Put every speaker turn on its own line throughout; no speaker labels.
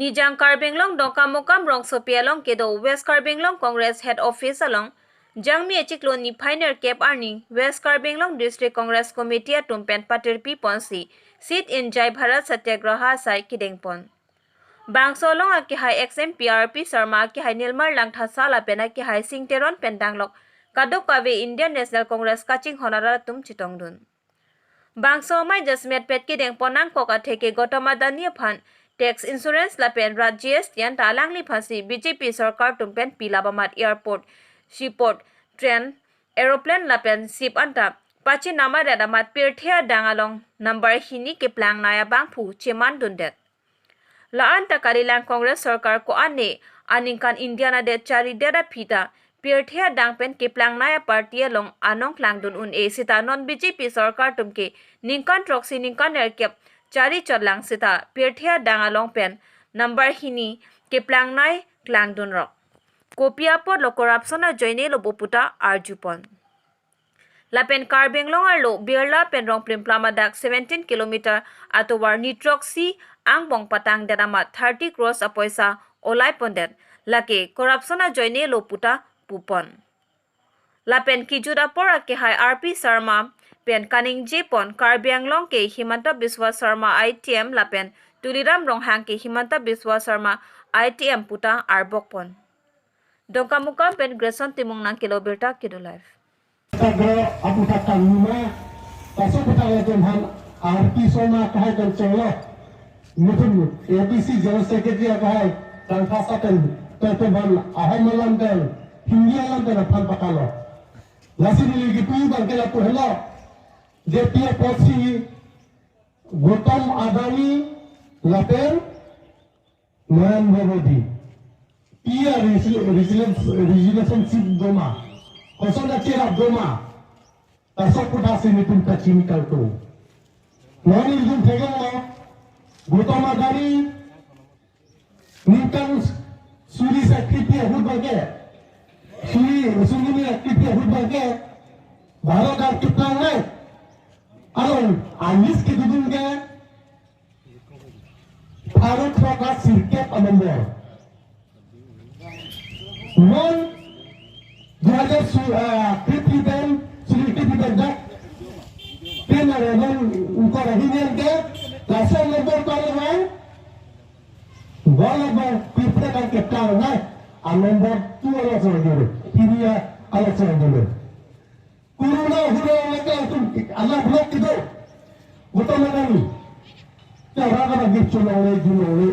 Nijang Karbi Anglong Dongkamukam rong Sopialong kedo West Karbi Anglong Congress head office along Jangmi achiklon ni pioneer cap arni West Karbi Anglong District Congress Committee tumpen patir pi ponsi sit in Jai Bharat Satyagraha sai kidengpon. Bangsolong aki hai XM PRP Sharma ki hai Nilmar Langtha Sala pena ki hai Singteron pendanglok kadok kave Indian National Congress kaching honara tum chitongdun. Bangso mai jasmet pet ki deng ponang koka theke Gautam Adani phan tax insurance lapen raj GST an talangli phasi BJP sarkar tumpen pilabamat airport seaport train aeroplane lapen ship anta pachi nama redamat pirthia dangalong number hini ke plang naya bangphu cheman dundet. La anta kalilang Congress sarkar ko ane aningkan Indiana de chari dera phita pirthia dangpen ke plang naya party long anong langdun un e sita non BJP sarkar tumke ningkan troxy ningkan erkep chari chollang sita pirthia dangalong pen number hini ke plang nai klangdun rok. Kopia pot lo corruption a joine lo boputa arjupon. Lapen Karbi Anglong arlo Birla pen rong plim plamadak 17 kilometer atowar nitroxy angbong patang dedamat 30 crores a poisa olai pondet lake corruption a joine lo puta pupon. Lapen kijuda pora ke hai RP Sharma pen kaning jepon Karbi Anglong ke Himanta Biswa Sarma ITM lapen Tuliram Ronghang ke Himanta Biswa Sarma ITM puta arbokpon. Dongkamukam pen Grayson Timung nang kilobirta kido life.
ABC General Secretary kahai tangkasa ten teteban ahamalam ten hindialam ten phan pakalo lasi nili gitu bangkela tuhela JPA Posi Gautam Adani lapen Narendra Modi Pia relationship doma kosona chera doma tasok putasi nitun kachini kalto nani jun thegelo Gautam Adani Newton Suri Sakritia Hudbage Suri Sungini Akritia Hudbage Bharat ar kitna nai alon anis ke dudunge Bharat ka sirke number non 2000 Prithvi Suri Dak Pena non ukor hinian ke Lasa number kare nai Wala Prithvi ka kitna nai a number 2 আলোচনা করে তিনিয়া আলোচনা করে corona হুরো লাগে Allah block কি দো গৌতম আদানি রাগা gift লওলে জুলওলে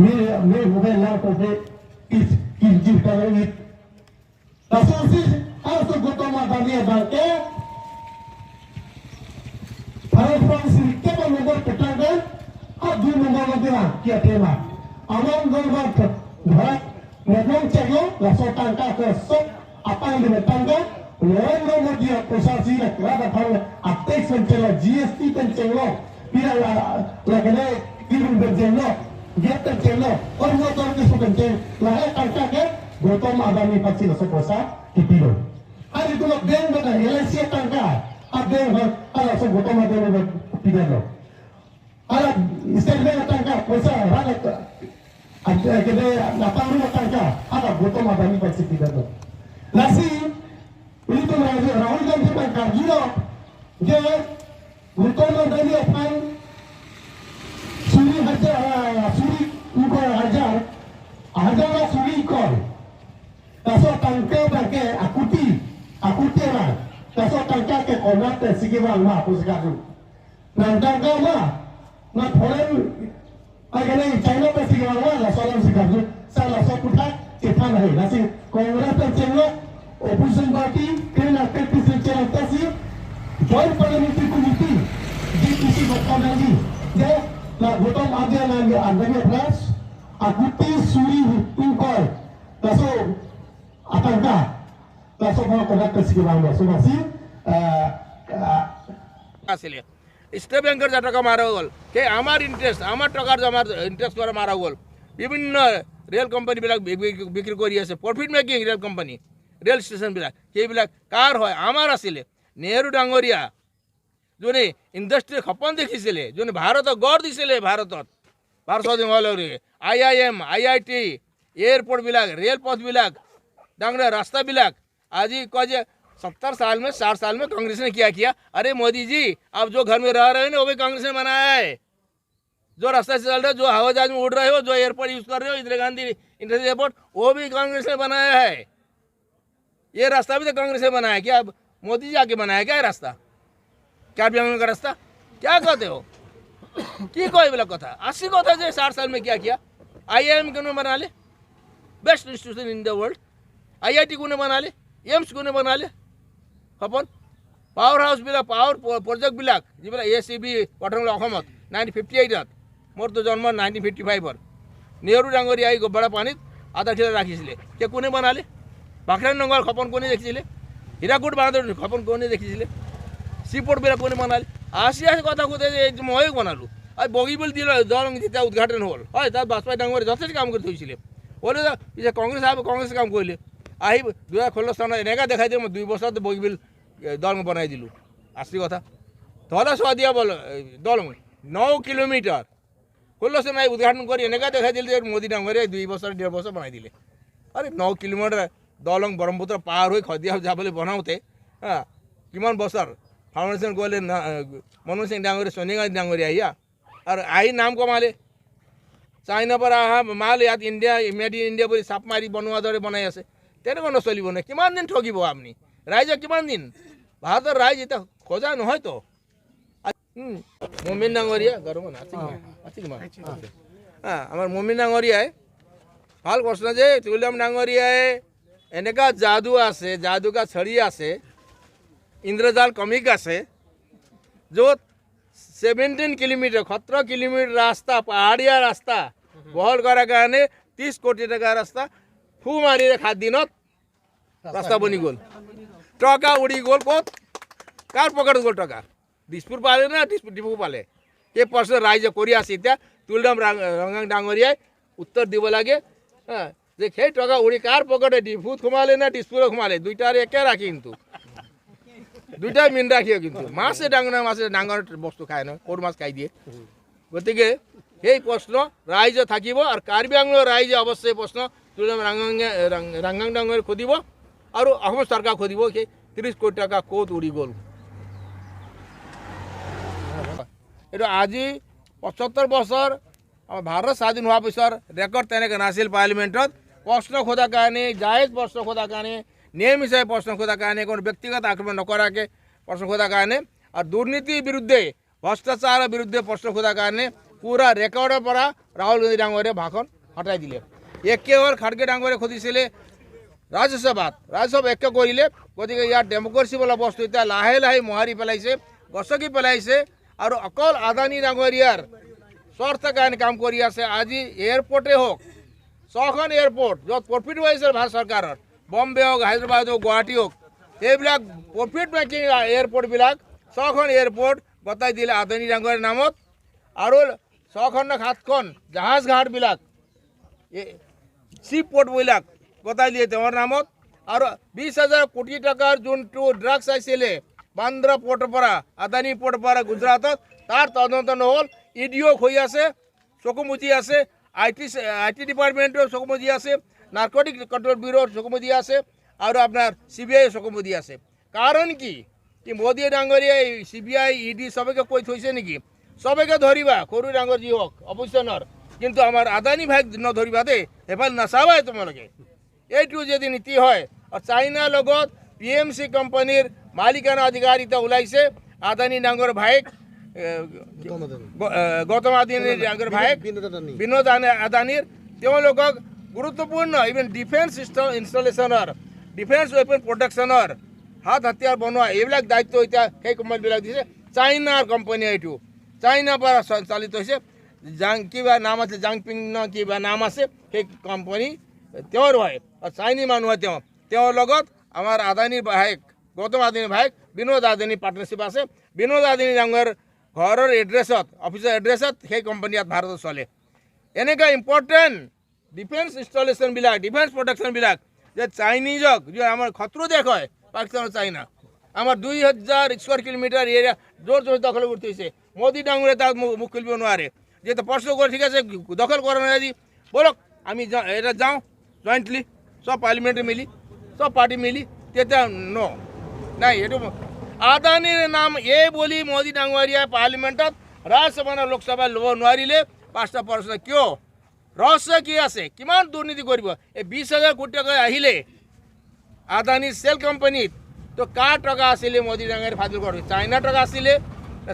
মে মে mobile লাল করতে কিস কিস জিস করে ইট তাসুসি আসো গৌতম আদানি বাকে ভারত ফ্রান্স কে নম্বর কেটাঙ্গে আর দুই নম্বর মধ্যে না কি টেমা among golbat bharat netong chego laso tangka ko sok apang de tangka Narendra Modi prasasi la krada phal atek senchelo GST ten chelo pira la la gele kirun ben chelo get ten chelo or mo tor ke soten chelo la he tangka ke Gautam Adani pachi laso prasa kipiro ar itu bank bata LIC tangka a bank ala so Gautam Adani pidelo ala state bank tangka পয়সা রাখা kede naparu tangka ada Gautam Adani pachi pidelo lasi itu Rahul Gandhi pan karjuro je Gautam Adani pan suri hajar suri ukor hajar hajar suri kor taso tangke bangke akuti akuti ra taso tangka ke konate sigiwang ma pusgaru nang tangka ma na foreign agane China pe sigiwang ma la solam sigaru sa la so putha chethan hai lasi Congress pe chenglo opposition party kena KPC chelantasi joint parliamentary committee GPC Gautam je la Gautam Adani Adani plus akuti suri ukor taso atangka taso mo konakt sigiwang ma so basi
আছিলে state বেংকৰ যা টকা মাৰা গ'ল সেই আমাৰ interest আমাৰ টকাৰ জমা ইণ্টাৰেষ্ট কৰা মাৰা গ'ল। বিভিন্ন ৰেল কোম্পানীবিলাক বিক্ৰী কৰি আছে profit making rail company rail ষ্টেচনবিলাক সেইবিলাক কাৰ হয় আমাৰ আছিলে। নেহৰু ডাঙৰীয়া যোনে ইণ্ডাষ্ট্ৰীৰ সপোন দেখিছিলে, যোনে ভাৰতক গঢ় দিছিলে, ভাৰতত ভাৰত স্বাধীন হোৱাৰ লগে লগে। I I M, I I T, এয়াৰপৰ্টবিলাক, ৰেলপথবিলাক, ডাঙৰ ডাঙৰ ৰাস্তাবিলাক। আজি কয় যে 70 साल में, 60 साल में कांग्रेस ने क्या किया? अरे मोदी जी, आप जो घर में रह रहे हो ना, वो भी कांग्रेस ने बनाया है। जो रास्ता से चल रहे हो, जो हवा जहाज में उड़ रहे हो, जो एयरपोर्ट यूज़ कर रहे हो, इंदिरा गांधी इंटरनेशनल एयरपोर्ट, वो भी कांग्रेस ने बनाया है। ये रास्ता भी तो कांग्रेस ने बनाया है। क्या मोदी जी आके बनाया क्या ये रास्ता? कार्बी आंगलों का रास्ता क्या कहते हो? কি কয় এইবিলাক কথা? আচলি কথা যে 60 साल में क्या किया? I I am কোনে বনালে? Best institution in the world. I I T কোনে বনালে? এইমছ কোনে বনালে? সপন পাৱাৰ হাউচবিলাক, পাৱাৰ প্ৰজেক্টবিলাক, যিবিলাক এ চি বি গঠন হ'ল অসমত 1958ত, মোৰতো জন্ম 1955ত। নেহৰু ডাঙৰীয়াই বৰাপানীত আধাৰশিলা ৰাখিছিলে, সেই কোনে বনালে? ভাখৰা নগৰ সপোন কোনে দেখিছিলে? হীৰাকুদ বান্ধৰ সপোন কোনে দেখিছিলে? চিপৰ্টবিলাক কোনে বনালে? আশী আশী কথা সোধে যে এইটো ময়ে বনালোঁ। আৰু বগীবিল দিলে দলং যেতিয়া উদ্ঘাটন হ'ল, হয়, তাত বাজপেয়ী ডাঙৰীয়াই যথেষ্ট কাম কৰি থৈছিলে। হ'লেও পিছে কংগ্ৰেছ আহিব, কংগ্ৰেছে কাম কৰিলে। আহি 2016 চনত এনেকুৱা দেখাই দিয়ে, মই 2 বছৰত বগীবিল দলং বনাই দিলোঁ। আচলি কথা ধলা শদিয়া বল দলং 9 কিলোমিটাৰ 16 চনত আহি উদ্ঘাটন কৰি এনেকুৱা দেখাই দিলে যে মোদী ডাঙৰীয়াই 2 বছৰ 1.5 বছৰ বনাই দিলে। আৰে 9 কিলোমিটাৰ দলং ব্ৰহ্মপুত্ৰ পাৰ হৈ শদিয়া যাবলৈ বনাওঁতে হা কিমান বছৰ ফাউণ্ডেশ্যন কৰিলে মনমোহন সিং ডাঙৰীয়া, সোনিয়া গান্ধী ডাঙৰীয়া আহিয়া আৰু আহি নাম কমালে। চাইনাৰ পৰা অহা মাল ইয়াত ইণ্ডিয়া, মেড ইন ইণ্ডিয়া বুলি চাপ মাৰি বনোৱাৰ দৰে বনাই আছে। তেনেকুৱা নচলিব নহয়। কিমান দিন ঠগিব আপুনি ৰাইজক? কিমান দিন? ভাৰতৰ ৰাইজ এতিয়া সজা নহয়তো। মমিন ডাঙৰীয়া গৰম আছে আছে কিমান? আমাৰ মমিন ডাঙৰীয়াই ভাল প্ৰশ্ন যে তুলিৰাম ডাঙৰীয়াই এনেকুৱা যাদু আছে, যাদুকা ছড়ি আছে, ইন্দ্ৰজাল কমিক আছে, য'ত 17 কিলোমিটাৰ, 17 কিলোমিটাৰ ৰাস্তা, পাহাৰীয়া ৰাস্তা বহল কৰাৰ কাৰণে 30 কোটি টকাৰ ৰাস্তা ফু মাৰিলে 7 দিনত ৰাস্তা বনি গ'ল। টকা উৰি গ'ল ক'ত? কাৰ পকেটত গ'ল টকা? দিছপুৰ পালে না দিছপুৰ ডিফু পালে? এই প্ৰশ্ন ৰাইজে কৰি আছে। এতিয়া তুলিৰাম ৰংহাং ডাঙৰীয়াই উত্তৰ দিব লাগে হা, যে সেই টকা উৰি কাৰ পকেটে ডিফুত সোমালে না দিছপুৰত সোমালে? দুইটাৰে একে ৰাখি, কিন্তু দুইটাই মীন ৰাখিও, কিন্তু মাছে ডাঙৰ মাছে ডাঙৰ বস্তু খায় নহয়, সৰু মাছ খাই দিয়ে। গতিকে সেই প্ৰশ্ন ৰাইজে থাকিব আৰু কাৰ্বি আংলঙৰ ৰাইজে অৱশ্যে প্ৰশ্ন তুলিৰাম ৰংহাং ডাঙৰীয়াক সুধিব আৰু অসম চৰকাৰক সুধিব সেই 30 কোটি টকা ক'ত উৰি গ'ল। এইটো আজি 75 বছৰ আমাৰ ভাৰত স্বাধীন হোৱাৰ পিছৰ ৰেকৰ্ড তেনেকৈ নাছিল। পাৰ্লিমেণ্টত প্ৰশ্ন সোধাৰ কাৰণে, জায়েজ প্ৰশ্ন সোধাৰ কাৰণে, নিয়ম হিচাপে প্ৰশ্ন সোধাৰ কাৰণে, কোনো ব্যক্তিগত আক্ৰমণ নকৰাকৈ প্ৰশ্ন সোধাৰ কাৰণে আৰু দুৰ্নীতিৰ বিৰুদ্ধে, ভ্ৰষ্টাচাৰৰ বিৰুদ্ধে প্ৰশ্ন সোধাৰ কাৰণে পূৰা ৰেকৰ্ডৰ পৰা ৰাহুল গান্ধী ডাঙৰীয়াই ভাষণ হটাই দিলে। একে হ'ল খাৰ্গে ডাঙৰীয়াই সুধিছিলে ৰাজ্যসভাত, ৰাজ্যসভা একে কৰিলে। গতিকে ইয়াত ডেম'ক্ৰেচি বোলা বস্তু এতিয়া লাহে লাহে মোহাৰি পেলাইছে, গছকি পেলাইছে আৰু অকল আদানী ডাঙৰীয়াৰ স্বাৰ্থৰ কাৰণে কাম কৰি আছে। আজি এয়াৰপৰ্টে হওক, 6খন এয়াৰপৰ্ট য'ত প্ৰফিট হৈ আছে ভাৰত চৰকাৰৰ, বম্বে হওক, হায়দৰাবাদ হওক, গুৱাহাটী হওক, সেইবিলাক প্ৰফিট মেকিং এয়াৰপৰ্টবিলাক 6খন এয়াৰপৰ্ট গতাই দিলে আদানী ডাঙৰীয়াৰ নামত। আৰু 6খন নে 7খন জাহাজ ঘাটবিলাক, চি পৰ্টবিলাক গতাই দিয়ে তেওঁৰ নামত। আৰু 20,000 কোটি টকাৰ যোনটো ড্ৰাগছ আহিছিলে বান্দ্ৰা পৰ্টৰ পৰা, আদানী পৰ্টৰ পৰা গুজৰাটত, তাৰ তদন্ত নহ'ল। ই ডিঅ' হৈ আছে, চকু মুজি আছে, I T ডিপাৰ্টমেণ্টৰ চকু মুজি আছে, নাৰ্কটিক কণ্ট্ৰল ব্যুৰোৰ চকু মুজি আছে আৰু আপোনাৰ চি বি আইৰ চকু মুজি আছে। কাৰণ কি? কি মোদী ডাঙৰীয়াই চি বি আই, ই ডি চবকে কৈ থৈছে নেকি? চবকে ধৰিবা, সৰু ডাঙৰ যি হওক অপজিশ্যনৰ, কিন্তু আমাৰ আদানী ভাইক নধৰিবা দেই, সেইফালে নাচাবাই তোমালোকে। এইটো যদি নীতি হয়, আৰু চাইনাৰ লগত পি এম চি কোম্পানীৰ মালিকানা অধিকাৰ এতিয়া ওলাইছে আদানী ডাঙৰ ভাইক, গৌতম আদানীৰ ডাঙৰ ভাইক বিনোদ আদানীৰ, তেওঁলোকক গুৰুত্বপূৰ্ণ ইভেন ডিফেন্স ইনষ্টলেশ্যনৰ, ডিফেন্স ৱেপন প্ৰডাকশ্যনৰ, হাত হাতিয়াৰ বনোৱা এইবিলাক দায়িত্ব এতিয়া সেই কোম্পানীবিলাক দিছে। চাইনাৰ কোম্পানী এইটো, চাইনাৰ পৰা চালিত হৈছে। জাং কিবা নাম আছে, জাংপিং ন কিবা নাম আছে, সেই কোম্পানী তেওঁৰ হয় আৰু চাইনী মানুহ হয় তেওঁ। তেওঁৰ লগত আমাৰ আদানীৰ ভায়েক, গৌতম আদানীৰ ভায়েক বিনোদ আদানী পাৰ্টনাৰশ্বিপ আছে। বিনোদ আদানী ডাঙৰ ঘৰৰ এড্ৰেছত, অফিচৰ এড্ৰেছত সেই কোম্পানী ইয়াত ভাৰতত চলে। এনেকুৱা ইম্পৰ্টেণ্ট ডিফেন্স ইনষ্টলেশ্যনবিলাক, ডিফেন্স প্ৰডাকশ্যনবিলাক যে চাইনিজক, যে আমাৰ শত্ৰু দেশ হয় পাকিস্তান আৰু চাইনা, আমাৰ 2000 স্কুৱাৰ কিলোমিটাৰ এৰিয়া জোৰ জোৰ দখল কৰি থৈছে। মোদী ডাঙৰীয়া তাত মুখ খুলিব নোৱাৰে। যিহেতু প্ৰশ্ন কৰে, ঠিক আছে, দখল কৰা নাই আজি, ব'লক আমি এটা যাওঁ জইণ্টলি, চব পাৰ্লিমেণ্টে মিলি, চব পাৰ্টি মিলি, তেতিয়া ন নাই। এইটো আদানীৰ নাম এই বুলি মোদী ডাঙৰীয়াই পাৰ্লিমেণ্টত, ৰাজ্যসভা, লোকসভা ল'ব নোৱাৰিলে 5টা প্ৰশ্ন। কিয়? ৰহস্য কি আছে? কিমান দুৰ্নীতি কৰিব? এই 20 হাজাৰ কোটি টকা আহিলে আদানী চেল কোম্পানীত, তো কাৰ টকা আছিলে মোদী ডাঙৰীয়াই ফাদিল কৰে? চাইনাৰ টকা আছিলে?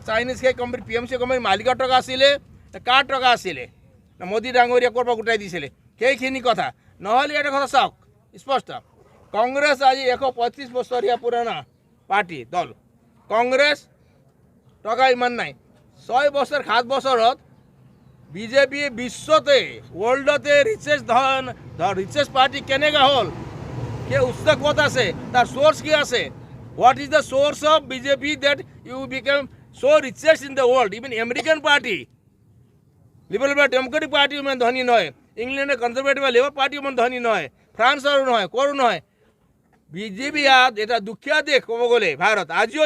চাইনিজ সেই কোম্পানী, পিএমচি কোম্পানীৰ মালিকৰ টকা আছিলে? কাৰ টকা আছিলে? মোদী ডাঙৰীয়া ক'ৰ পৰা গোটাই দিছিলে সেইখিনি কথা? নহ'লে এটা কথা চাওক স্পষ্ট, কংগ্ৰেছ আজি 135 বছৰীয়া পুৰণা পাৰ্টি, দল কংগ্ৰেছ, টকা ইমান নাই। 6 বছৰ, 7 বছৰত বিজেপি বিশ্বতে, ৱৰ্ল্ডতে ৰিচেষ্ট ধন, ৰিচেষ্ট পাৰ্টি কেনেকৈ হ'ল? সেই উৎস ক'ত আছে? তাৰ চ'ৰ্চ কি আছে? What is the source of BJP that you become so richest in the world? Even American party, Liberal বা ডেম'ক্ৰেটিক পাৰ্টি ইমান ধনী নহয়, ইংলেণ্ডৰ কনজাৰ্ভেটিভ বা লেবাৰ পাৰ্টি ইমান ধনী নহয়, ফ্ৰান্সৰো নহয়, ক'ৰো নহয়। বিজেপি ইয়াত এটা দুখীয়া দেশ ক'ব গ'লে ভাৰত আজিও।